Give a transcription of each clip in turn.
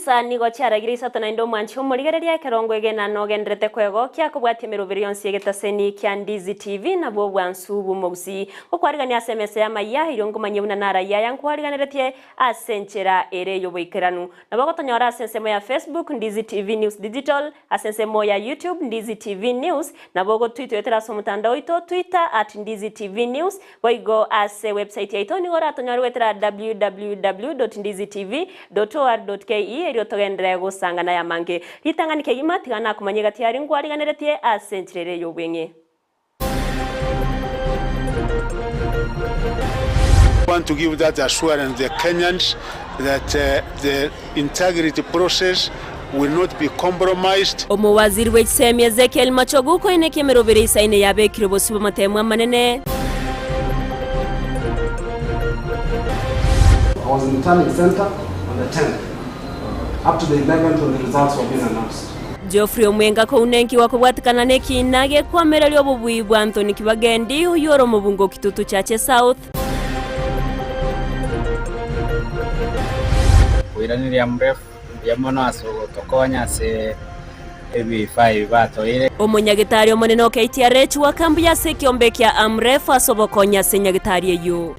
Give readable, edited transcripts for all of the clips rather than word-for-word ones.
Chinsa nigo chiaragire isato naende omwanchi omorigereria ekerongo egena nogenderete kwegokia kobwatia emeroberi yonsi y'egetaseni kia Ndizi TV nabwo obwansu bw'omogusii. Gokwarigania ase emesa y'amayia erio nkomanyie buna narayia aya nkwariganeretie ase enchera ere y'oboikeranu. Nabo ogotonyora ase ensemo ya Facebook Ndizi TV News Digital, ase ensemo ya YouTube Ndizi TV News, nabo ogotwitwetera ase omotandao oito Twitter at Ndizi TV News, Boigo ase website yaito nigo oratonyore goetera www.ndizitv.or.ke erio togenderere gosangana ayamange. Ritang'ani kegima tiga nakomanye gati aria nkwariganeretie ase enchera ere y'obweng'e. Want to give that assurance the Kenyans that the integrity process will not be compromised. Omowaziri bw'echisemi Ezekiel Machogu koineka emeroberi eisaine yabekire obosio bw'amateemu amanene. I was in the tallying centre on the 10th up to the 11th when the results were being announced. Geoffrey Omwenga kounenkiwa kobwatikana nekiina gekwamereria obobui bwa Anthony Kibagendi oyio ore omobunge o Kitutu Chache South. Koiraneria mrefu. Mbuya mono ase ogotokonya ase ebifaa ebi batoire. Omonyagetari omonene o KTRH gwakambuya ase ekiombe kia Amref ase obokonyi ase enyagetari eyio.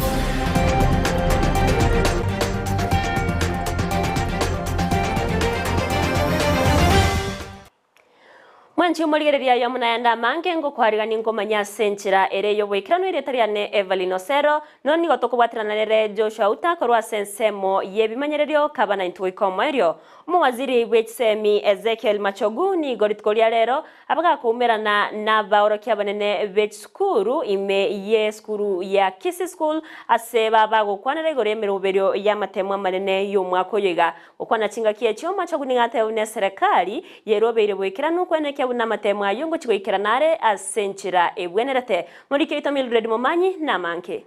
Mwanche omorigereria aye amo nayande amange, ngokwariganie nkomanye ase enchera ere ey'oboikeranu erieta riane Evelyn Osero, nonya nigo tokobwaterana nere Joshua Uta korwa ase ensemo y'ebimanyererio kaba naintwe goika omoerio. Omowaziri bw'echisemi Ezekiel Machogu nigo rituko ria rero abagakoumerana nabaorokia abanene b'echisukuru ime y'esukuru ya Kisii School ase babagokwanera igoro y'emeroberio y'amatemo amanene y'omwaka oyo iga. Gokwana chingaki echio, Machogu nigo ateba buna eserekari yerobeire boikeranu kwenekia buna amatemo ayio ngochia goikerana are ase enchera ebwenerete. Moriki oito Mildred Momanyi namange.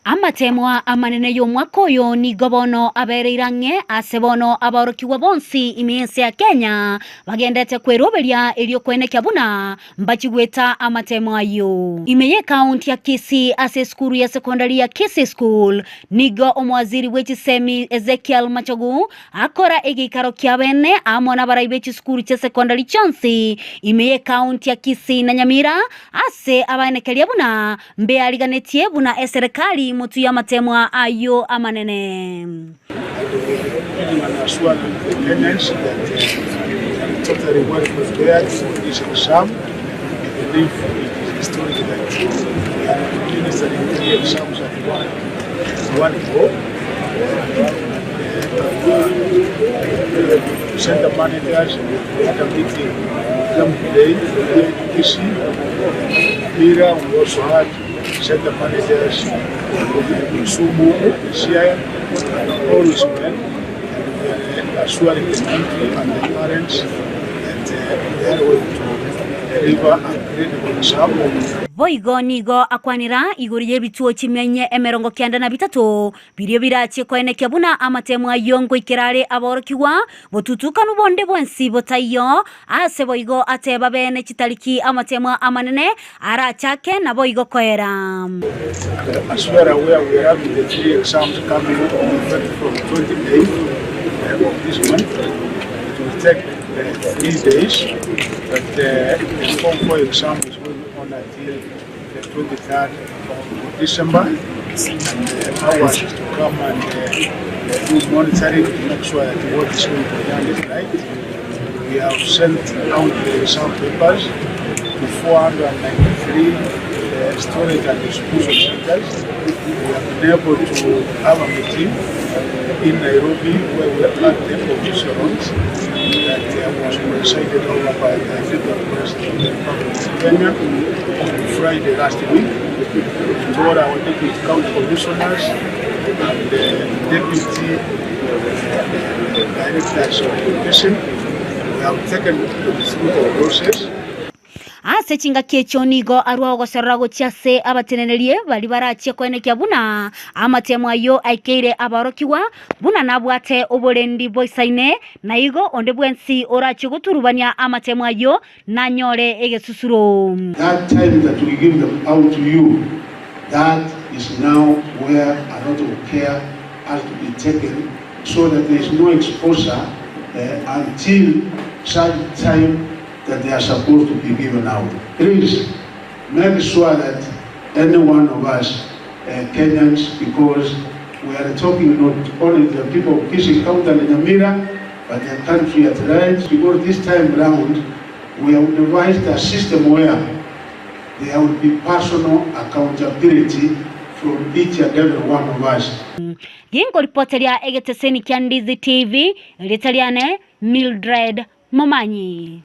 Amateemwa amanene y'omwaka oyo nigo bono abereire ang'e ase bono abaorokigwa bonsi ime y'ense ya Kenya bagendete kweroberia erio kwenekia buna Mbachigweta amatemo ayio. Ime y'ekaunti ya Kisii ase esukuru ya sekondari ya Kisii School, nigo omowaziri bwe chisemi Ezekiel Machogu akora egeikaro kia bene amo nabarai be chisukuru chia sekondari chionsi ime y'ekaunti ya Kisii na Nyamira ase abaenekeria buna mbeariganetie buna eserekari motwe y'amatemwa ayio amanene. And we are assuring the Kenyans that we are totally well prepared for this exam. We believe it is historic that we are administering three exams at one, one go. And uh, center managers, we had a meeting with them today here in Kisii. Here we also had center managers from Kisumu, Siaya, and all is well. And we are assuring the country and the parents that uh, they are going to deliver a credible exam. Boigo nigo akwanera igoro y'ebituo chimianye 93 biria birachie koenekia buna amatemo ayio ngoikera are aborokigwa, botutukanu bonde bwensi botaiyo, ase boigo ateba bene chitariki amatemo amanene arachake naboigo koera. As you are aware, we are having the three exams coming in effect from 28th of this month. It will take 3 days, but the Form 4 exam is going on until the 23rd of December. And ours is to come and do monitoring to make sure that what is going to be done is right. We have sent out the exam papers to 493 storage and disposal centers. We have been able to have a meeting in Nairobi where we had the officials that was presided over by the Deputy President of the Republic of Kenya on Friday last week. We told our deputy county commissioners and the deputy directors of education. We have taken them through the process. Ase chingaki echio nigo arua ogosorora gochia ase abatenenerie baria barachie koenekia buna amatemo ayio aikeire aborokigwa, buna nabwate oborendi boisaine, na igo onde bwensi orachie goturubania amatemo ayio nanyore egesusuro. That time that we give them out to you, that is now where a lot of care has to be taken so that there is no exposure. until such time that they are supposed to be given out. Please make sure that any one of us Kenyans, because we are talking not only the people of Kisii County and Nyamira, but the country at large, because this time round we have devised a system where there will be personal accountability from each and every one of us. Ginkoripoteria egeteseni kia Ndizi TV, erieta riane Mildred Momanyi.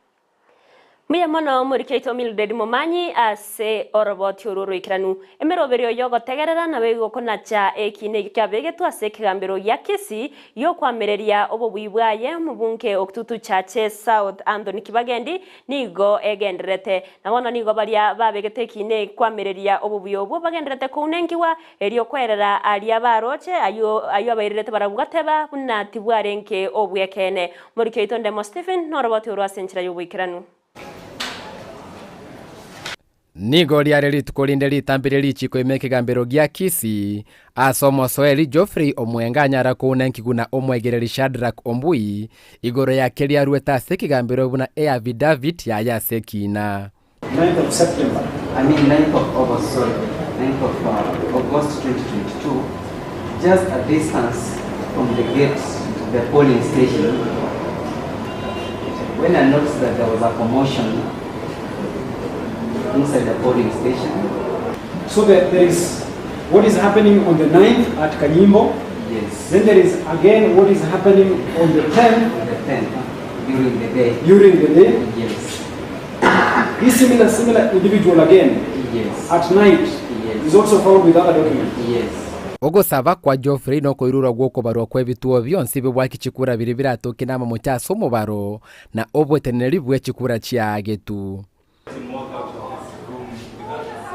Mbuya mono omoriki oito Mildred Momanyi ase oroboti orwo oroikeranu. Emeroberio y'ogotegerera nabo egokonacha ekiina ekio kiabegetwe ase ekegambero gia Kisii gi'okoamereria obobui bwaye omobunge o Kitutu Chache South Anthony Kibagendi nigo egendererete. Na bono nigo baria babegete ekiina eki koamereria obobuya obwo bagendererete kounenkiwa erio kwerera aria baroche ayio ayio abairerete barabwo gateba buna tibwarenge obw'ekeene. Omoriki oito Ndemo Stephen noroboti orwo ase enchera y'oboikeranu. Nigo riare rituko rinde ritambe richiiko ime ekegambero gia Kisii, ase omosoeri Geoffrey Omwenga anyara kouna enkiguna omwegereri Shadrack Ombui igoro ya keria aruete ase ekegambero buna eafidavit yaye ase ekiina. Ninth of September, I mean ninth of August, sorry, ninth of August 2022, just a distance from the gate to the polling station, when I noticed that there was a commotion inside the polling station. So there, there is what is happening on the 9th at Kanyimbo. Yes. Then there is again what is happening on the 10th. On the 10th, during the day. During the day. Yes. This similar, similar individual again. Yes. At night. Yes. Is also found with other documents. Yes. Ogosaba kwa Geoffrey nokoirurwa gw'okobarwa kw'ebituo bionsi bibwaki chikura biria biratoke namamocha ase omobaro na oboteneneri bwe chikura chiagetu.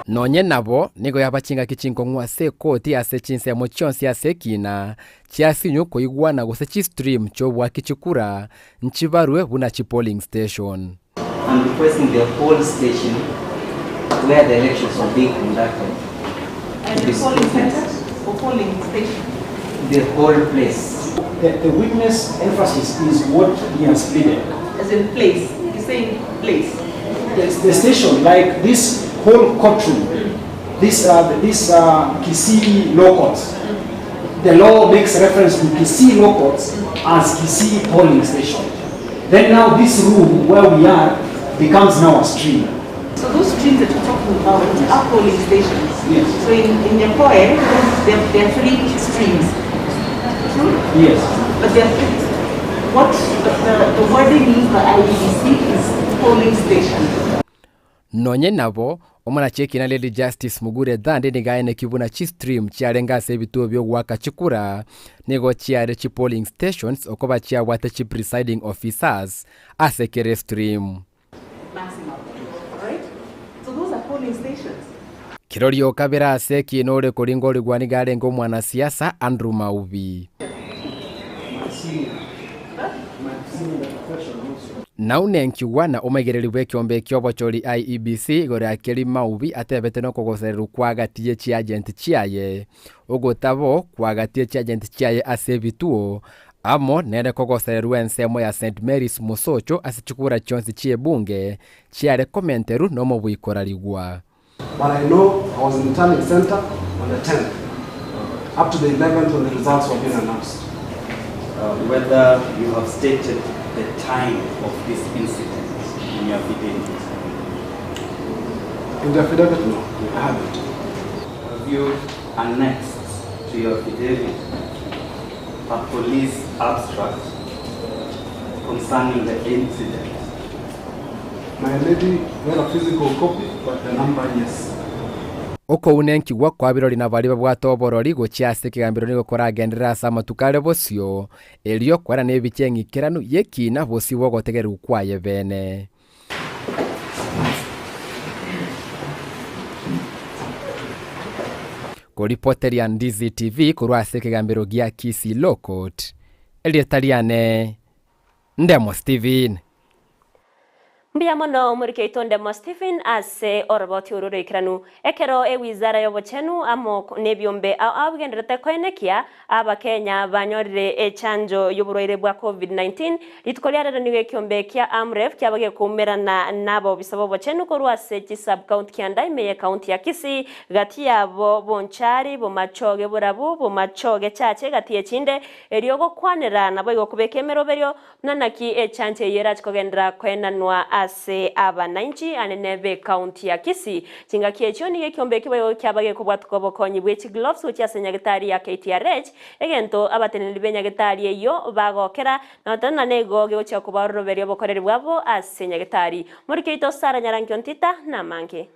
Nonye nabo, nigo yaba chingaki chinkong'u ase ekoti ase chinsemo chionsi ase ekina, chiasinyu koigwana gose chistream chi'oboaki chikura nchibarwe buna chipolling station. I'm requesting the whole station where the elections were being conducted to be scrutinized. The whole place. The, the witness emphasis is what he has pleaded. As in place. He's saying place. The, the station, like this whole courtroom, this, this Kisii law courts, the law makes reference to Kisii law courts as Kisii polling station. Then now this room where we are becomes now a stream. So those streams that you're talking about are polling stations. Yes. So in, in Nyapoe, there, there are three streams. True? Yes. But there are three. What the, the, the wording used by IEBC is polling station. Nonye nabo, omonachi ekina Lady Justice Mugure Thandi nigo aenekia buna chistream chiarenge ase ebituo biogoaka chikura nigo chiare chipolling stations okoba chiabwate chipresiding officers ase kera estream. Kirori okabere ase ekiina ore koringorigwa nigo arenge omwanasiasa Andrew Maubi. Naunenkiwa na omoigereri bw'ekiombe ki'obochori IEBC igoro ya Kelly Maubi atebete nokogosererwa kwagati ye chiagenti chiaye, ogotabo kwagati ye chiagenti chiaye ase ebituo, amo nere kogosererwa ensemo ya St Mary's Mosocho ase chikura chionsi chi'ebunge chiare komenterwa nomobuikorarigwa. But I know I was in the tallying center on the 10th, up to the 11th when the results were being announced. Whether you have stated the time of this incident in your affidavit. In the affidavit, no, I haven't. Have you annexed to your affidavit a police abstract concerning the incident? My lady, not a physical copy, but the number, yes. Okounenkiwa kwa birori na baria babwate oborori gochia ase ekegambero nigo koragenderere ase amatuko are bosio, erio kwerana ebicha eng'ikeranu y'ekiina bosio bw'ogotegererwa kwaye bene. Koripoteria Ndizi TV korwa ase ekegambero gia Kisii Law Court, erieta riane Ndemo Stephen. Mbuya mono omoriki oito Ndemo Stephen ase oroboti oro roikeranu. Ekero ewizara y'obochenu amo nebiombe ao ao bigendererete koenekia Abakenya banyorire echanjo y'oborwaire bwa Covid-19, rituko ria rero nigo ekiombe kia Amref kiaba gekoumerana nabobisa b'obochenu korwa ase chisub-county kianda ime y'ecounty ya Kisii, gati yabo Bonchari, Bomachoge Borabu, Bomachoge Chache gati y'echinde, erio gokwanera naboigo kobeka emeroberio Buna naki echancho eyio erache kogenderera koenanwa ase abanainchi anene b'ecounty ya Kisii. Chingaki echio nigo ekiombe ekio boigo kiaba gekobwatuka obokonyi bwe chigloves gochia ase nyagetari ya KTRH, egento abateneneri b'enyagetari eyio bagokera na goteba nigo gegochia koba ororoberio obokoreri bwabo ase nyagetari. Moriki oito Sarah Nyarangi Ontita namange.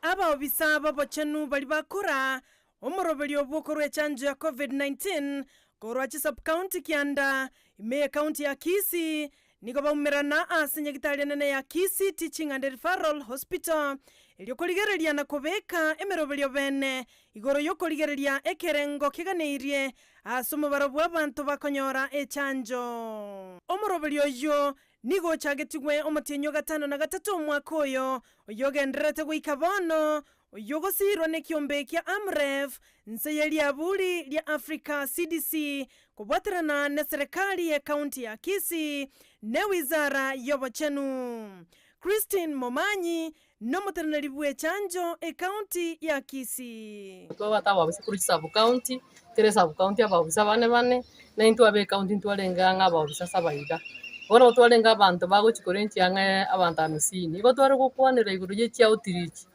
Abaobisa b'obochenu baria bakora Omoroberio bw'okorua echanjo ya Covid-19 korwa chisub-county kianda ime y'ecounty ya Kisii nigo baumerana ase nyagitari enene ya Kisii Teaching and Referral Hospital erio korigereria na kobeka emeroberio bene igoro y'okorigereria ekerengo keganeirie ase omobaro bw'abanto bakonyora echanjo. Omoroberio oyio nigo ochagetigwe omotienyi o gatano na gatato omwaka oyo, oyogendererete goika bono Oyio ogosiirwa nekiombe kia Amref, nse ye riaburi ria Africa CDC, kobwaterana neserekari ye county ya Kisii ne wizara yobochenu. Christine Momanyi nomoteneneri bwechanjo ecounty ya Kisii. Twabwate abaofisa korwa chisub county, kera esub county abaofisa bane bane, na intwe abe ecounty ntwarenge ang'e abaofisa saba iga. Bono twarenge abanto bagochia korentia ang'e abanto hamsini. Igo tware gokwanera igoro ye chioutreach,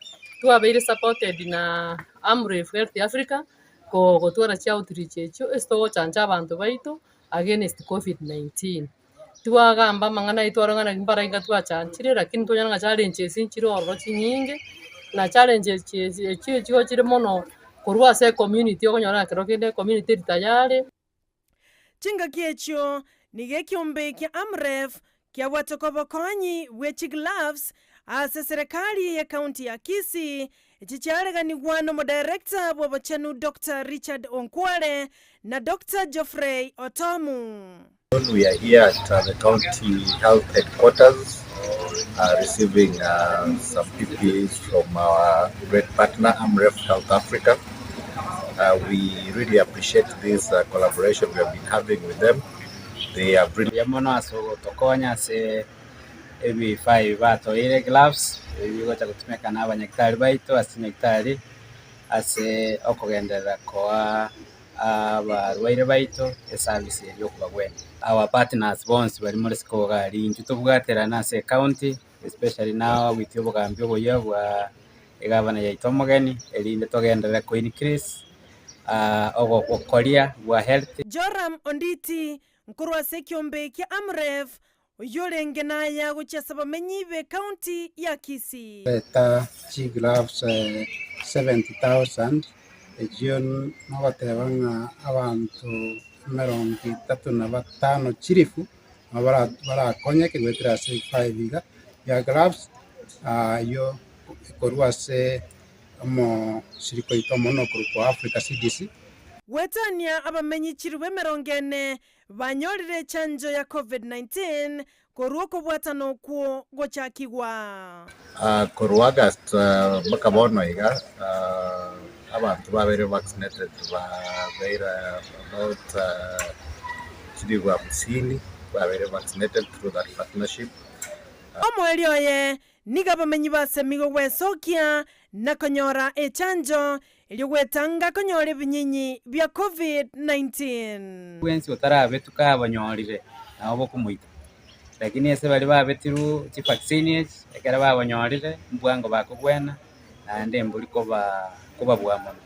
twabeire supported na Amref Health Africa, ko gotwara chioutreach echio ase togochancha abanto baito against covid 19. Twagamba amang'ana ayio twarora ng'a mbara inga twachanchire lakini twanyora ng'a challenges nchire ororo chinyinge, na challenges echio echio chire mono korwa ase ecommunity okonyora ekero kende ecommunity teri tayari. Chingaki echio nigo ekiombe kia Amref kiabwate obokonyi bwe chigloves ase eserekari ye county ya Kisii, echi chiareganigwa nomodirector bw'obochenu Doctor Richard Onkware na Doctor Geoffrey Otomu. We are here at uh, the county health headquarters uh, receiving uh, some PPEs from our great partner AMREF Health Africa. Uh, we really appreciate this uh, collaboration we have been having with them. They have really Mbuya mono ase ogotokonya ase ebifaa ebi batoire gloves, ebi bigocha gotumeka na abanyagitari baito ase chinyagitari ase okogenderera koa abarwaire baito eservice eria okobagwenia. Our partners bonsi baria more isiko iga aria intwe tobwaterane ase ecounty especially na goitia obogambi oboyia bwa egavana yaito omogeni erinde togenderere ko increase ogokoria bwa health. Joram Onditi, nkorwa ase ekiombe kia Amref, oyio orenge naya gochia ase abamenyi b'ecounty ya Kisii. Eta chigloves 70,000, echio nogoteba ng'a abanto emerongo etato na batano chilifu nabo barakonyeke goetera ase ebifaa ebi iga bia gloves, ayio korwa ase omosirika oito omonene okorokwa Africa CDC. Goetania abamenyi chilifu emerongo ene Banyorire echanjo ya Covid-19 korwa okobwatana okwo gochakigwa. Korwa August mpaka bono iga, abanto babeire vaccinated babeire about chilifu hamsini babeire vaccinated through that partnership. Omoerio oye nigo abamenyi basemigwe gwesokia na konyora echanjo Erio gwetanga konyora ebinyinyi bia Covid-19. Bwensi otarabetuka abanyorire nabo bokomoita, lakini ase baria babetirwe chivaccine echi, ekero babanyorire mbwango bakobwena naende mbori koba kobabua mono.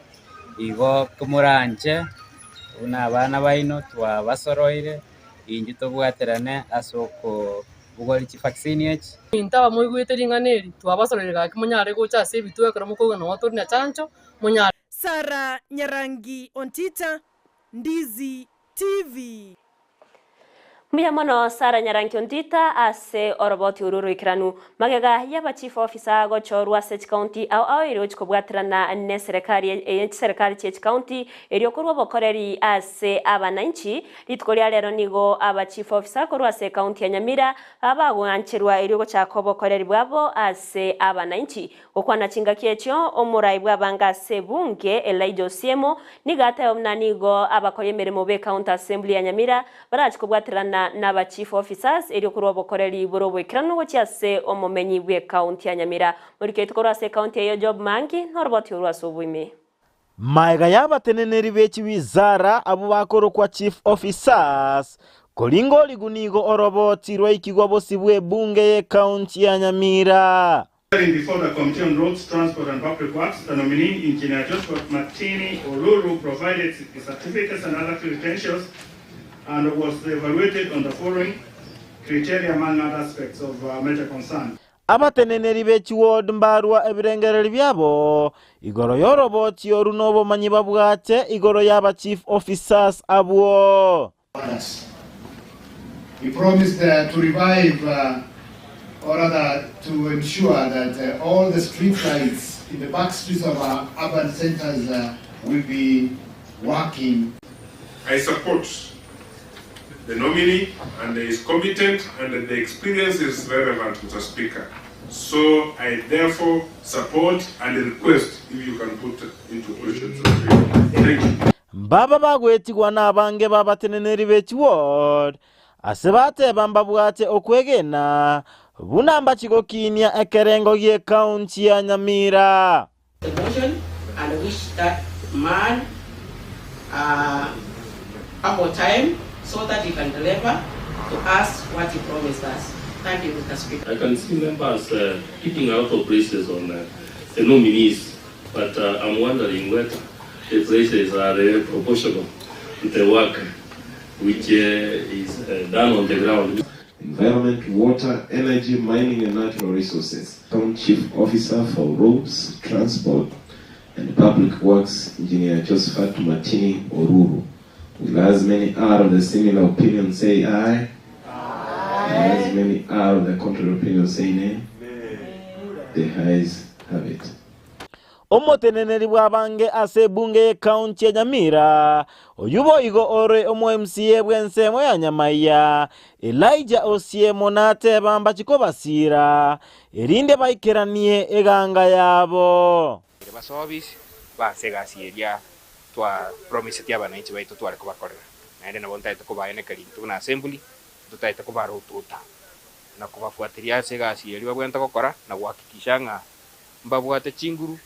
Igo komoranche buna abana baino twabasoroire, intwe tobwaterane ase okobogoria chivaccine echi. Intwe abamoigwete ring'ana eri, twabasoreire gaki monyare gocha ase ebituo ekero mokoigwa nonye tori na chancho, monyare. Sarah Nyarangi Ontita, Ndizi TV. Mbuya mono Sarah Nyarangi Ontita ase oroboti orwo roikeranu. Magega y'aba chief officer gochorwa ase chikaunti ao ao erio gochia kobwaterana neserekari eye chiserekari chie chikaunti erio korwa obokoreri ase abananchi. Rituko ria rero nigo aba chief officer korwa ase ekaunti ya Nyamira bagoancherwa erio gochaka obokoreri bwabo ase abananchi. Gokwana chingaki echio, omorai bw'abange ase ebunge, Elijah Osiemo, nigo ateba buna nigo abakori emeremo b'ecounty assembly ya Nyamira barache kobwaterana naba chief officers erio korwa obokoreri bore oboikeranu gochia ase omomenyi bw'ecounty ya Nyamira. Morikio oito korwa ase ecounty eyio Job Mangi noroboti orwo ase oboime. Magega y'abateneneri be chiwizara abwo bakorokwa chief officers, koringa origu nigo oroboti rwaikigwa bosio bw'ebunge y'ecounty ya Nyamira. Appearing before the Committee on Roads, Transport and Public Works, the nominee, Engineer Josphat Martini Oruru, provided his certificates and other credentials and was evaluated on the following criteria among other aspects of uh, major concern. Abateneneri be chiward mbarua ebirengererio biabo igoro y'oroboti oru na obomanyi babwate igoro y'aba chief officers abwo. He promised uh, to revive, uh, or rather to ensure that uh, all the street lights in the back streets of our urban centers uh, will be working. I support the nominee and he is competent and the experience is relevant, Mr. Speaker. So I therefore support and request if you can put into questions. Thank you. Mbaba bagwetigwa nabange b'abateneneri be chiward, ase bateba mbabwate okwegena buna mbachigokinia ekerengo gi'ecounty ya Nyamira. The motion and wish that man uh, ample time so that he can deliver to us what he promised us. Thank you, Mr. Speaker. I can see members uh, picking out of praises on uh, the nominees, but uh, I'm wondering whether the praises are uh, proportional to the work which uh, is uh, done on the ground. Environment, Water, Energy, Mining and Natural Resources. Town Chief Officer for Roads, Transport and Public Works, Engineer Josephat Martini Oruru. Will as many are of the similar opinion say aye? Aye. And as many are of the contrary opinion say nay? The ayes have it. Omoteneneri bw'abange ase ebunge y'ecounty ya Nyamira, oyio boigo ore omo-MCA bw'ensemo ya Nyamaiya, Elijah Osiemo nateba mbachi kobasiira, erinde baikeranie eganga yabo. Ere basobisi base egasi eria twa promiseti abananchi baito tware kobakorera. Naende nabo ntagete kobaenekeria intwe buna assembly, ntotagete kobarututa na kobafuatiria ase egasi eria babwenerete gokora na gohakikisha ng'a mbabwate chinguru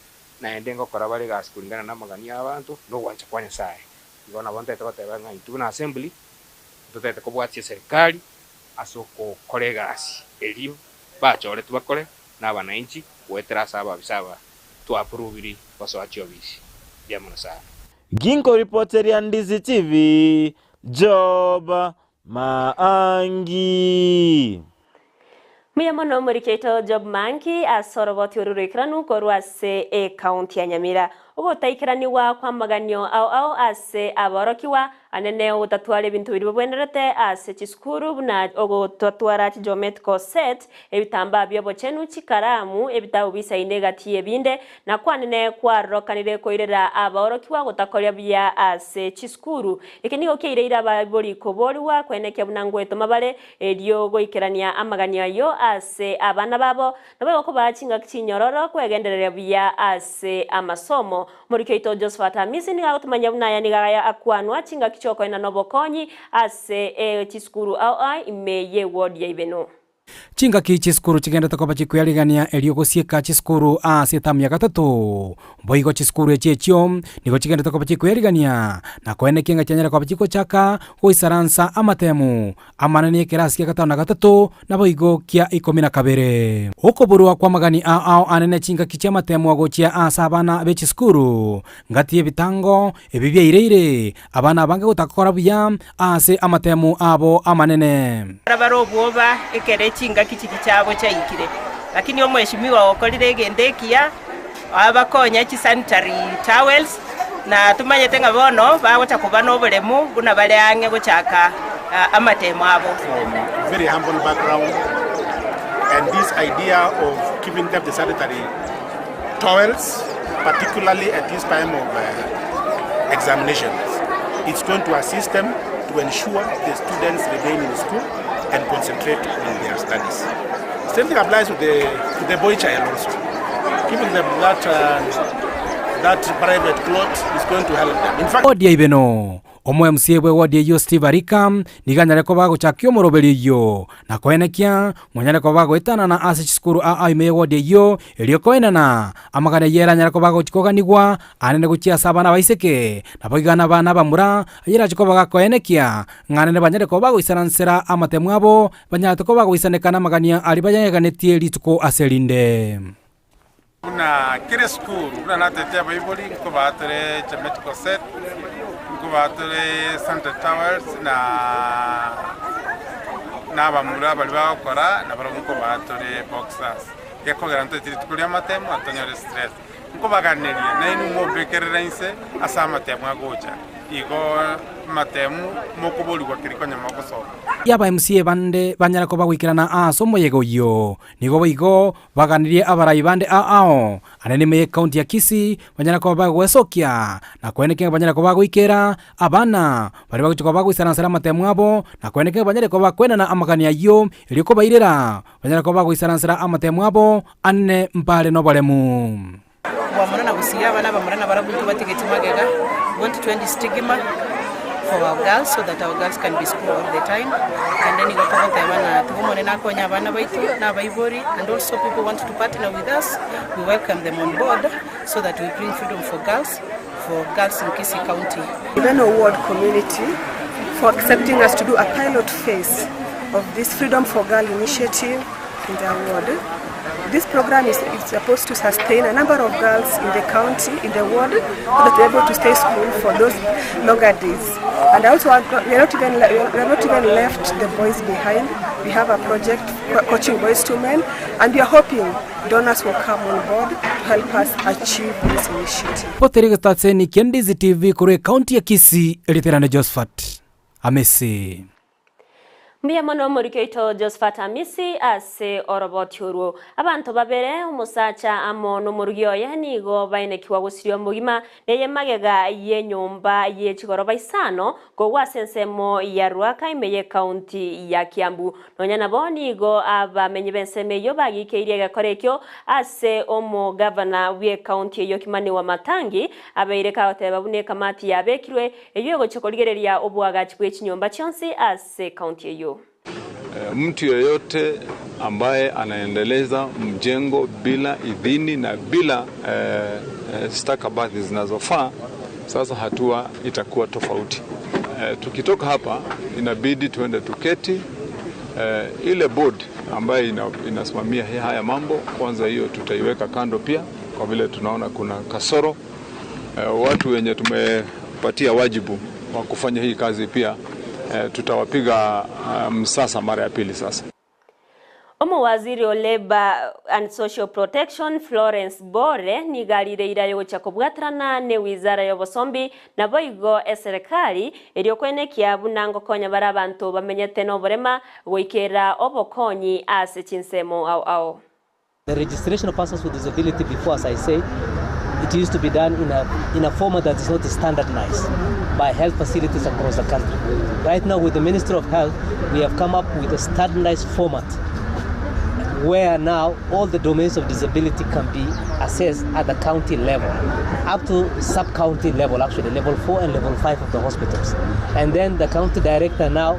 naende ngokora bare egasi kuringana namagani y'abanto na ogwancha kwa Nyasaye. Igo nabo ntagete goteba ng'a intwe buna assembly ntotagete kobwatia eserikari ase ogokora egasi eria bachoretwe bakore na abananchi goetera ase ababisa aba twa approviri gosoa chiobisi. Mbuya mono sana. Ginkoripoteria Ndizi TV, Job Maangi. Mbuya mono omoriki oito Job Mangi ase oroboti oru roikeranu korwa ase ecounty ya Nyamira. Ogotaikeranigwa kw'amaganio ao ao ase aborokigwa anene ogotatwara ebinto biria bibwenerete ase chisukuru buna ogotatwara chigeometrical set, ebitambaa bi'obochenu, chikaramu, ebitabu bisaine egati y'ebinde, na kwanene kwarorokanire koirera abaorokigwa gotakoria buya ase chisukuru. Eke nigo kiaireire abaibori koborigwa kwenekia buna ngwetoma bare, erio goikerania amaganio ayio ase abana babo, Naboigo kobaa chingaki chinyororo kwegendereria buya ase amasomo. Omoriki oito Josephat Hamisi nigo agotomanyia buna aya nigo akwanwa chingaki chiokoenana obokonyi ase chisukuru ao ao ime y'eward ya Ibeno. Chingaki chisukuru chigendete koba chikwearigania erio gosieka chisukuru ase etamu ya gatato. Boigo chisukuru echi echio nigo chigendete koba chikwearigania na koenekia ng'a chianyare koba chigochaka goisaransa amatemu amanene y'ekerasi kia gatano na gatato naboigo kia ikomi na kabere. Okoborwa kw'amagani ao ao anene chingaki chi'amatemu agochia ase abana be chisukuru ngati y'ebitango ebi biaireire abana abange gotakora buya ase amatemu abo amanene. Bare obwoba ekero chingaki chiria chiabo chiaikire. Lakini omweshimiwa okorire egento ekiya, abakonya chisanitary towels, na tomanyete ng'a bono bagocha koba noboremu buna bare ang'e gochaka. amatemo abo. From very humble background and this idea of giving them the sanitary towels particularly at this time of examinations it's going to assist them to ensure the students remain in school and concentrate on their studies. Same thing applies to the, to the boy child also. Giving them that, that private cloth is going to help them. In fact, Wodi ya Ibeno, omo MCA bwe wodi eyio Steve Arika nigo anyare koba agochakia omoroberio oyio na koenekia ng'onyare koba agoetanana ase chisukuru aa ime ye wodi eyio erio koenana amagana ayio ere anyare koba agochi koganigwa anene gochia ase abana abaiseke naboigo na abana abamura ayio erache koba gakoenekia ng'a anene banyare koba bagoisaransera amatemo abo Banyarete koba bagoisaneka namagania aria bayeganetie rituko ase rinde. Buna kera esukuru, buna natete abaibori, nkobaa tore chemedical set, nkobaa tore sanitary towels, na na abamura baria bagokora nabarabwo nkobaa tore boxers. Gekogera ntoete rituko ria amatemo atonyore stress. Nkobaganeria nainwe mombekerere inse ase amatemo agocha, igo amatemo mokoborigwa keria konya mogosoma. Aba MCA bande banyare koba goikerana ase omoyega oyio. Nigo boigo baganirie abarai bande ao ande nime ye county ya Kisii banyare koba bagwesokia na koenekia ng'a banyare koba bagoikera abana baria bagochia koba bagoisaransera amatemo abo na koenekia ng'a banyare koba bakoenana amagani ayio erio kobairera Banyare koba bagoisaransera amatemo abo ane mbare noboremu. Bwamura na gosiria abana abamura na barabwo ntobatigeti magega, we want to end stigma for our girls so that our girls can be school all the time. Naende nigo togoteba ng'a tiga Omonene akonye abana baito na abaibori and also people want to partner with us, we welcome them on board so that we bring freedom for girls, for girls in Kisii County. Ibeno Ward community for accepting us to do a pilot phase of this Freedom for Girl initiative in their ward. This program is, is supposed to sustain a number of girls in the county, in the ward, so that they're able to stay school for those longer days. And also, we are not even, we are not even left the boys behind. We have a project coaching boys to men, and we are hoping donors will come on board to help us achieve this initiative. Potere getatseni kia Ndizi TV korwa ekaunti ya Kisii, erieta Josephat Amisi. Mbuya mono omoriki oito Josephat Amisi ase oroboti orwo. Abanto babere, omosacha amo nomorugi oye, nigo baenekigwa gosiria omogima neye magega y'enyomba ye chigoroba isano kogwa ase ensemo ya Ruaka ime y'ecounty ya Kiambu. Nonya nabo nigo abamenyi b'ensemo eyio bagikeirie egekora ekio ase omogavana bw'ecounty eyio Kimani Wamatangi abeire kagoteba buna ekamati yabekirwe Eyio egochia korigereria oboagachi bwe chinyomba chionsi ase ekaunti eyio. Mtu yoyote ambaye anaendeleza mjengo bila idhini na bila stakabadhi zinazofaa, sasa hatua itakuwa tofauti. Tukitoka hapa inabidi tuende tuketi ile board ambayo inasimamia haya mambo kwanza, hiyo tutaiweka kando pia, kwa vile tunaona kuna kasoro. Watu wenye tumepatia wajibu wa kufanya hii kazi pia tutawapiga msasa mara ya pili sasa. Omowaziri o Labour and Social Protection Florence Bore nigo arire ira yogochia kobwaterana ne wizara y'obosombi naboigo eserekari erio koenekia buna ngokonya bare abanto bamenyete noborema goikera obokonyi ase chinsemo ao ao. The registration of persons with disability before, as I say, it used to be done in a, in a format that is not standardized by health facilities across the country. Right now, with the Ministry of Health, we have come up with a standardized format where now all the domains of disability can be assessed at the county level, up to sub-county level, actually, level 4 and level 5 of the hospitals. And then the county director now,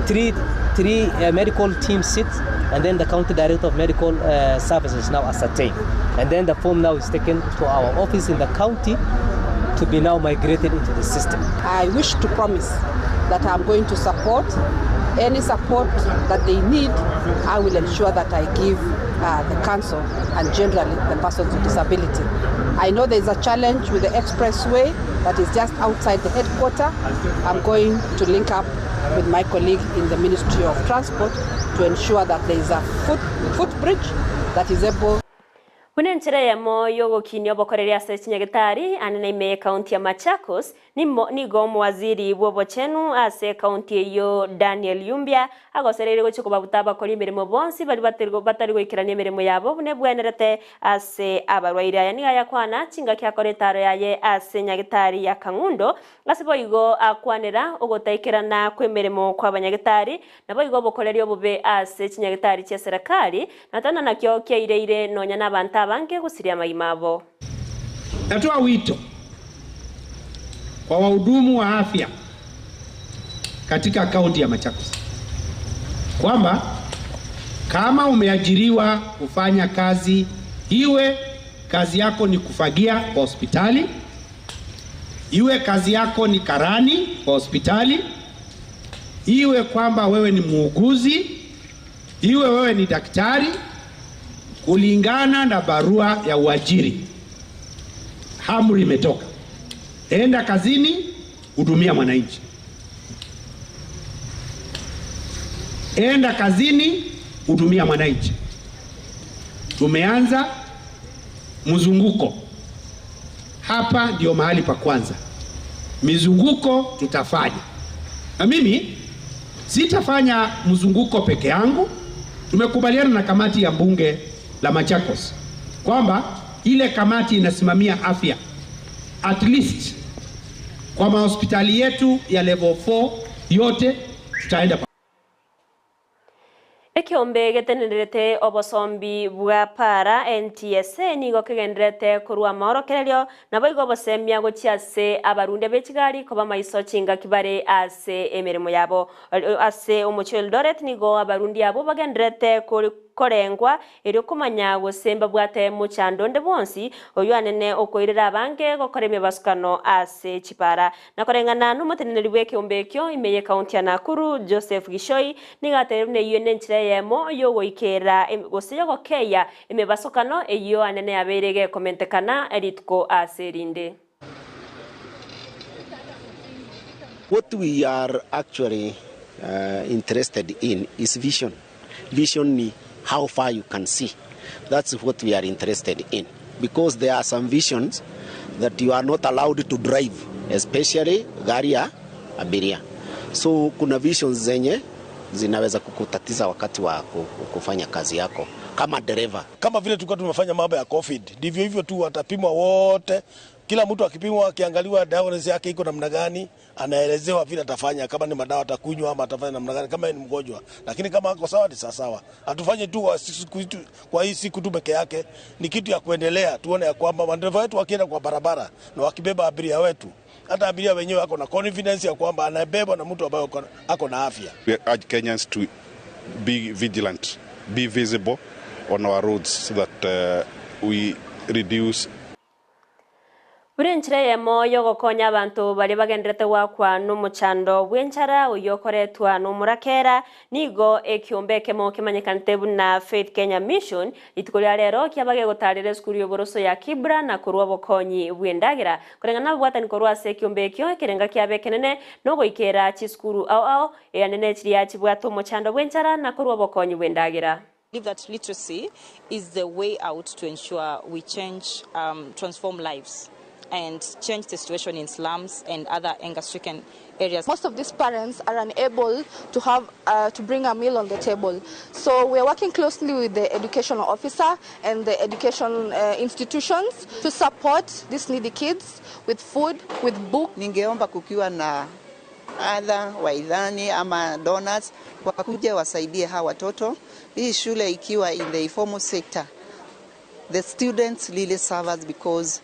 three, three medical teams sit, and then the county director of medical services now ascertain. And then the form now is taken to our office in the county to be now migrated into the system. I wish to promise that I'm going to support any support that they need. I will ensure that I give the council and generally the persons with disability. I know there's a challenge with the expressway that is just outside the headquarters. I'm going to link up with my colleague in the Ministry of Transport to ensure that there is a foot, footbridge that is able. Buna enchera eyemo y'ogokinia obokoreri ase chinyagitari ane na ime y'ekaunti ya Machakos, nimo nigo omowaziri bw'obochenu ase ekaunti eyio Daniel Yumbia agosereire gochia kobabuta abakori emeremo bonsi baria batari goikerania emeremo yabo buna ebwenerete ase abarwaire. Aya nigo ayakwana chingaki akora etaro yaye ase nyagitari ya Kang'undo ase boigo akwanera ogotaikerana kw'emeremo kw'abanyagitari Naboigo obokoreri obobe ase chinyagitari chi'eserekari, na tana nakio kiaireire nonya nabanto abange gosiria amagima abo. Natoa wito kwa wahudumu wa afya katika kaunti ya Machakos kwamba kama umeajiriwa kufanya kazi, iwe kazi yako ni kufagia kwa hospitali, iwe kazi yako ni karani kwa hospitali, iwe kwamba wewe ni muuguzi, iwe wewe ni daktari, kulingana na barua ya uajiri, amri imetoka, enda kazini, hudumia mwananchi. Enda kazini, hudumia mwananchi. Tumeanza mzunguko hapa, ndio mahali pa kwanza. Mizunguko tutafanya, na mimi sitafanya mzunguko peke yangu. Tumekubaliana na kamati ya bunge la Machakos kwamba ile kamati inasimamia afya at least kwa mahospitali yetu ya level 4 yote tutaenda. Ekeombe getenenerete obosombi bwa para NTSA nigo kegendererete korwa amaorokererio naboigo obosemia gochia ase abarundia be chigari koba maiso chingaki bare ase emeremo yabo. Ase omochie o Eldoret nigo abarundia abwo bagendererete korengwa erio komanya gose mbabwate mochando onde bwonsi oyio anene okoirera abange gokora emebasukano ase chipara. Na koreng'ana nomoteneneri bw'ekeombe ekio ime y'ekaunti ya Nakuru, Joseph Gishoi, nigo atebirie buna eyio nenchera eyemo y'ogoikera gose y'ogokeia emebasokano eyio anene yabeire gekomentekana rituko ase erinde. What we are actually interested in is vision. Vision ni how far you can see. That's what we are interested in. Because there are some visions that you are not allowed to drive, especially gari ya abiria. So kuna visions zenye zinaweza kukutatiza wakati wa kufanya kazi yako kama dereva. Kama vile tulikuwa tumefanya mambo ya COVID, ndivyo hivyo tu watapimwa wote. Kila mtu akipimwa, akiangaliwa diagnosis yake iko namna gani, anaelezewa vile atafanya, kama ni madawa atakunywa ama atafanya namna gani, kama ni mgonjwa. Lakini kama ako sawa ni sawa. Hatufanye tu kwa hii siku tu peke yake, ni kitu ya kuendelea. Tuone ya kwamba madereva wetu wakienda kwa barabara na wakibeba abiria wetu, hata abiria wenyewe wako na confidence ya kwamba anabebwa na mtu ambaye ako na afya. We urge Kenyans to be vigilant, be visible on our roads so that we reduce. Buna enchera eyemo y'ogokonya abanto baria bagenderete goakwa nomochando bw'enchara oyio okoretwa nomorakera, nigo ekiombe ekemo kemanyekanete buna Faith Kenya Mission rituko ria rero kiaba gegotarera esukuru y'oboroso ya Kibra na korwa obokonyi bw'endagera. Koreng'ana nabobwatani korwa ase ekiombe ekio, ekerenga kiabo ekenene nogoikera chisukuru ao ao eanene chiria chibwate omochando bw'enchara na korwa obokonyi bw'endagera. Believe that literacy is the way out to ensure we change, transform lives and change the situation in slums and other anger-stricken areas. Most of these parents are unable to bring a meal on the table. So we are working closely with the educational officer and the education institutions to support these needy kids with food, with books. Ningeomba kukiwa na other waidhani ama donors wakuja wasaidie hawa watoto. Hii shule ikiwa in the informal sector, the students really suffers because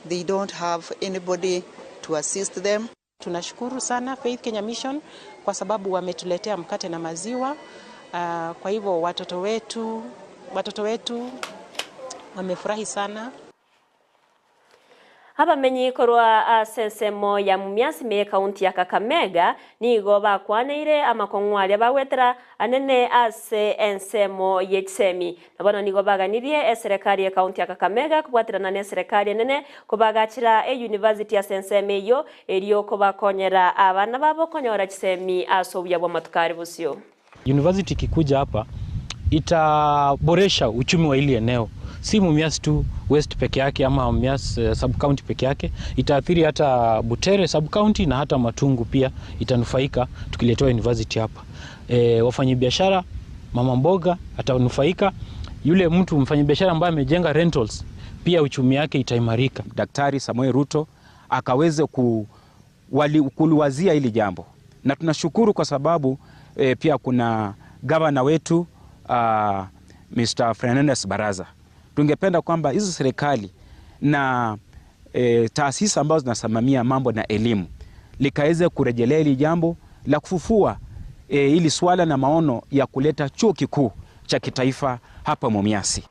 they don't have anybody to assist them. Tunashukuru sana Faith Kenya Mission kwa sababu wametuletea mkate na maziwa. Kwa hivyo watoto wetu wamefurahi sana. Abamenyi korwa ase ensemo ya Mumias ime ekaunti ya Kakamega nigo bakwaneire amakong'u aria bagwetera anene ase ensemo ya chisemi. Na bono nigo baganirie eserekari ya ekaunti ya Kakamega kobwaterana na eserekari enene kobagachera e university ase ensemo eyio erio kobakonyera abana babo konyora chisemi ase obuya bwa matuko bosio. University ikikuja hapa itaboresha uchumi wa hili eneo. Si Mumias tu West peke yake ama Mumias sub county peke yake, itaathiri hata Butere sub county na hata Matungu pia itanufaika tukiletewa university hapa. Wafanyabiashara, mama mboga atanufaika, yule mtu mfanyabiashara ambaye amejenga rentals pia uchumi yake itaimarika. Daktari Samoei Ruto akaweze kuliwazia hili jambo, na tunashukuru kwa sababu pia kuna gavana wetu Mr. Fernandes Baraza. Tungependa kwamba hizo serikali na taasisi ambazo zinasimamia mambo na elimu likaweze kurejelea hili jambo la kufufua hili swala na maono ya kuleta chuo kikuu cha kitaifa hapa Mumias.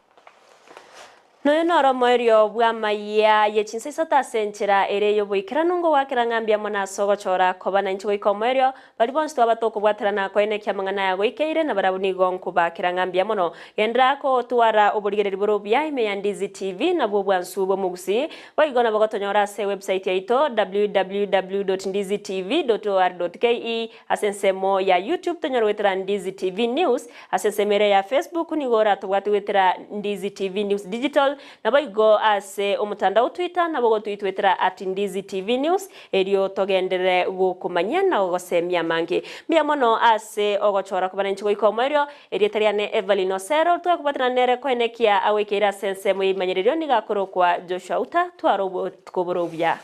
Noyo noro moerio bwa maiya ye chinsa isata ase enchera ere yoboikeranu ngowakera ng'ambia mono ase ogochora koba na inche goika omoerio bari bonsi twaba tokobwaterana koenekia amang'ana aya goikeire na barabwo nigo nkobakera ng'ambia mono. Genderera kotwara oborigereri bore obuya ime ya Ndizi TV nabwo obwansu bw'omogusii boigo nabo gotonyora ase ewebsite yaito www.ndizitv.or.ke ase ensemo ya YouTube tonyore goetera Ndizi TV News ase ensemo ere ya Facebook nigo oratobwate goetera Ndizi TV News Digital Naboigo ase omotandao Twitter nabo gotoitwetera at Ndizi TV News erio togenderere gokomanyia na gogosemia amange. Mbuya mono ase ogochora koba nainche goika omoerio, erieta riane Evelyn Osero, twakobwaterana nere koenekia agoikeire ase ensemo y'ebimanyererio nigo akorokwa Joshua Uta, twara obotuko bore obuya.